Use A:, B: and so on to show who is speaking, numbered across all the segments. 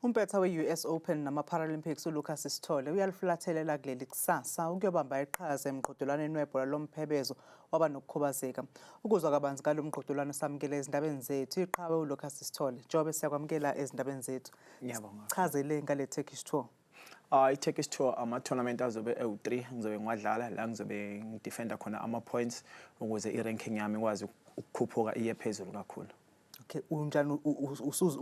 A: Umpetha we-US Open nama-Paralympics uLucas Sithole uyalifulathelela kuleli kusasa ukuyobamba iqhaza emqhudelwaneni webhola lomphebezo wabanokukhubazeka. Ukuzwa kabanzi ngalo mqhudelwano, samukele ezindabeni zethu iqhawe uLucas Sithole. Njengoba siyakwamukela ezindabeni zethu.
B: Ngiyabonga.
A: Chazele ngale Turkish tour.
B: I-Turkish tour, ama-tournament azobe ewu-3 ngizobe ngiwadlala la, ngizobe ngidefenda khona ama-points ukuze i-ranking yami ikwazi ukukhuphuka iye phezulu kakhulu.
A: Okay, unjani,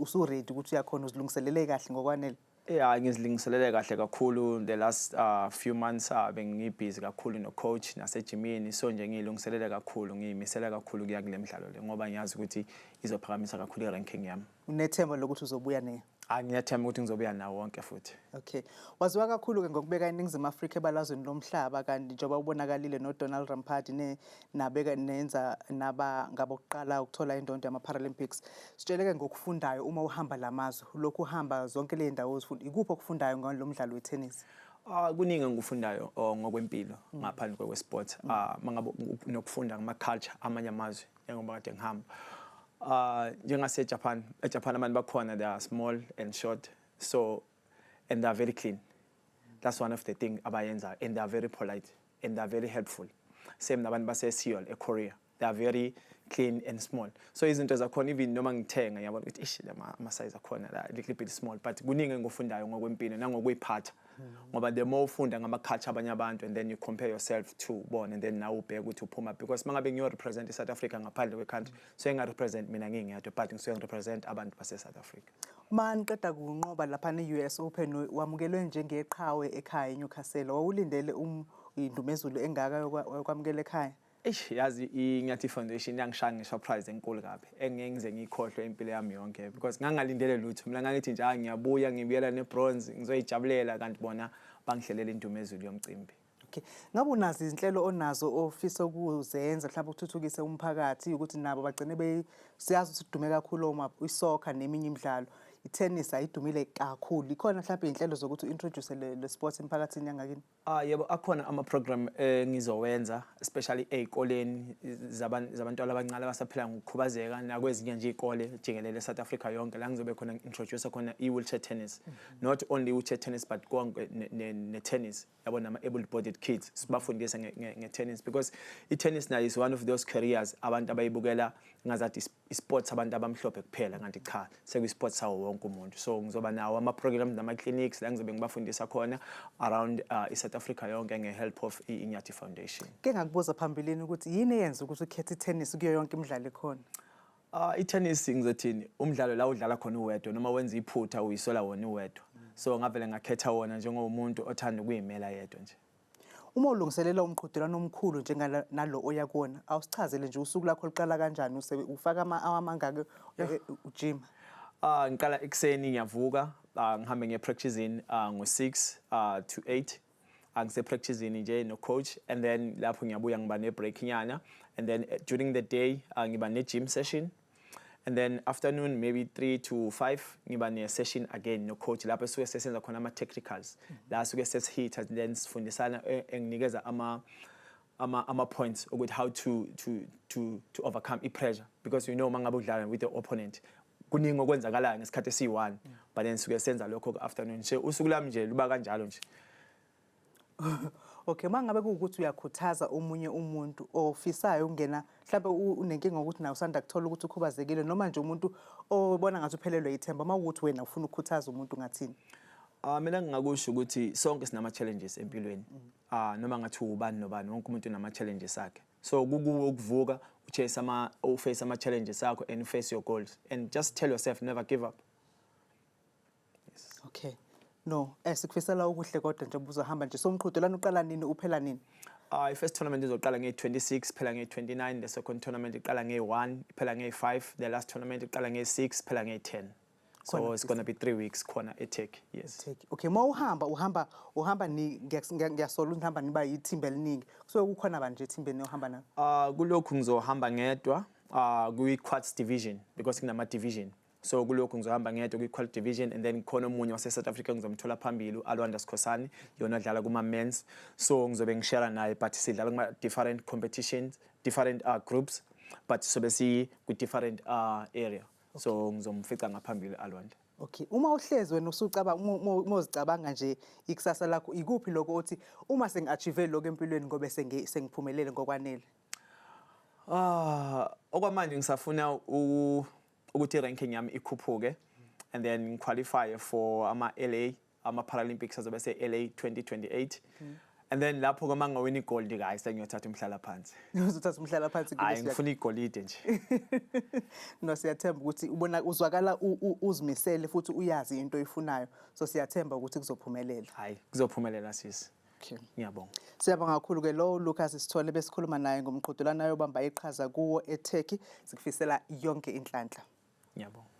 A: usu-ready ukuthi uyakhona, uzilungiselele kahle ngokwanele?
B: Yeah, ngizilungiselele kahle kakhulu. The last few months bengibhizi kakhulu no-coach nasejimini, so nje ngiyilungiselele kakhulu, ngiyimisele kakhulu kuya kule mdlalo le ngoba ngiyazi ukuthi izophakamisa kakhulu i-ranking yami.
A: Unethemba lokuthi uzobuya ne?
B: Ah, ngiyathemba ukuthi ngizobuya nawo wonke futhi.
A: Okay. Waziwa kakhulu ke ngokubeka iNingizimu Afrika ebalazweni lomhlaba, kanti njengoba ubonakalile noDonald Ramphadi ne nabeka nenza naba ngabokuqala ukuthola indondo yama-Paralympics. Sitsheleke ngokufundayo uma uhamba lamazwe. Lokhu uhamba zonke le ndawo ozifunda. Ikuphi okufundayo ngalo mdlalo we-tennis?
B: Ah, kuningi engikufundayo, oh, ngokwempilo ngaphandle kwekwe-sport. Ah, mangabe nokufunda ngama-culture amanye amazwe njengoba kade ngihamba. Ah, njengase Japan, eJapan abantu bakhona, they are small and short, so and they are very clean. That's one of the thing abayenzayo, and they are very polite and they are very helpful. Same nabantu base Seoul, eKorea. They are very clean and small. So izinto zakhona, even noma ngithenga, ngiyabona ukuthi ish, lama ama size akhona la little bit small, but kuningi engikufundayo ngokwempilo nangokuyiphatha. Ngoba the more ufunda ngama culture abanye abantu and then you compare yourself to bona and then nawe ubheke ukuthi uphuma, because mangabe ngiyo represent iSouth Africa ngaphandle kwe-country, so enga represent mina ngingedwa, but ngisuke ngirepresent abantu base South Africa.
A: Maniqeda kunqoba lapha ne-US Open, wamukelwe njengeqhawe ekhaya eNewcastle. Wawulindele indumezulu engaka yokwamukela ekhaya?
B: Eish, yazi, iNyathi Foundation yangishaya nge-surprise enkulu kabi engeke ngize ngiyikhohlwe impilo yami yonke, because ngangalindele lutho mina. Ngangithi nje, ah, ngiyabuya, ngibuyela ne-bronze, ngizoyijabulela, kanti bona bangihlelela indumezulu yomcimbi.
A: Okay. Ngabe unazo izinhlelo onazo ofisa ukuzenza mhlawumbe ukuthuthukise umphakathi ukuthi nabo bagcine be siyazi ukuthi kudume kakhulu oma isoccer neminye imidlalo. I-tennis ayidumile kakhulu. Ikhona mhlawumbe inhlelo zokuthi u-introduce le sport emphakathini yangakini?
B: Ah, yebo, akhona ama-program engizowenza, especially ey'koleni zabantwana abancane abasaphila ngokukhubazeka nakwezinye nje iy'kole jikelele e-South Africa yonke, la ngizobe khona ngi-introduce khona i-wheelchair tennis. Not only wheelchair tennis but konke ne-tennis yabo, nama-able bodied kids, sibafundise nge-tennis, because i-tennis nayo is one of those careers abantu abayibukela ngazathi i-sport abantu abamhlophe kuphela, kanti cha, sekuyi-sport sawo wonke umuntu. So ngizoba nawo ama-programs nama-clinics la ngizobe ngibafundisa khona around i-South Africa yonke nge-help of i-Inyathi Foundation.
A: Ke ngakubuza phambilini ukuthi yini eyenza ukuthi ukhethe i-tennis kuyo yonke imidlalo ekhona?
B: I-tennis, ngizothini, umdlalo la udlala khona uwedwa, noma wenza iphutha uyisola wona uwedwa. So ngavele ngakhetha wona njengomuntu othanda ukuyimela yedwa nje.
A: Uma ulungiselela umqhudelwano omkhulu njenganalo oya kuwona, awusichazele nje usuku lakho luqala kanjani, ufaka ama-hour amangaki ujima?
B: Ah, ngiqala ekuseni, ngiyavuka, ngihambe ngiye practicing ngo-6 to 8. Angise practicing nje no coach and then lapho ngiyabuya, ngiba ne break nyana, and then during the day ngiba ne gym session, and then afternoon, maybe 3 to 5, ngiba ne session again no coach, lapho suke sesenza khona ama technicals, la suke sesihit and then sifundisana, enginikeza ama points ukuthi how to overcome i-pressure, because you know mangabe udlala with the opponent kuningi okwenzakalayo ngesikhathi esiyi-one, but then suke senza lokho ku-afternoon nje. Usuku lami nje luba kanjalo nje.
A: Okay, mangabe kuwukuthi uyakhuthaza omunye umuntu ofisayo ukungena, mhlawumbe unenkinga ukuthi nawe usanda kuthola ukuthi ukhubazekile, noma nje umuntu obona ngathi uphelelwe ithemba, uma kuwukuthi wena ufuna ukukhuthaza umuntu, ungathini?
B: Ah, mina ngingakusho ukuthi sonke sinama challenges empilweni. Ah, noma ngathi ubani nobani, wonke umuntu unama challenges akhe. So kukuwe ukuvuka, uchase ama uface ama challenges akho and face your goals and just tell yourself, never give up.
A: Okay. No, sikufisela okuhle kodwa njengoba uzohamba nje. So umqhudelwano uqala nini, uphela nini?
B: I-first tournament izoqala nge-26, phela nge-29. The second tournament iqala nge-1, iphela nge-5. The last tournament iqala nge-6, phela nge-10. So
A: Khona
B: it's gonna be 3 weeks khona eTurkey. Yes.
A: Turkey. Okay, uma uhamba ni ngiyasola ukuthi uhamba niba yithimba eliningi. Kusuke kukhona banje ethimbeni ohamba nabo?
B: Kulokhu ngizohamba ngedwa kwi-quads division, because kunama division. So kulokhu ngizohamba ngedwa kwi-quad division, and then khona omunye wase South Africa ngizomthola phambili, u-Alwanda Sikhosana, yona odlala kuma men's. So ngizobe ngishare naye, but sidlala kuma different competitions, different groups, but sobe si ku different area. So ngizomfica ngaphambili Alwanda.
A: Okay, uma uhlezi wena usucabanga, uma uzicabanga nje ikusasa lakho, ikuphi lokho othi uma sengi-achieve lokho empilweni ngobe sengiphumelele ngokwanele?
B: Ah, okwamanje ngisafuna ukuthi i-ranking yami ikhuphuke and then qualify for ama-LA, ama-Paralympics azobe se-LA 2028, and then lapho uma ngawina igold, guys, sengiyothatha umhlala phansi.
A: Uzothatha umhlala phansi?
B: Hayi, ngifuna igolide nje.
A: No, siyathemba ukuthi ubona uzwakala uzimisele futhi uyazi into oyifunayo, so siyathemba ukuthi kuzophumelela.
B: Hayi, kuzophumelela, sisi. Ngiyabonga.
A: Siyabonga kakhulu ke. Lo Lucas Sithole besikhuluma naye ngomqhudelwano ayobamba iqhaza kuwo eTurkey. Sikufisela yonke inhlanhla.
B: Ngiyabonga.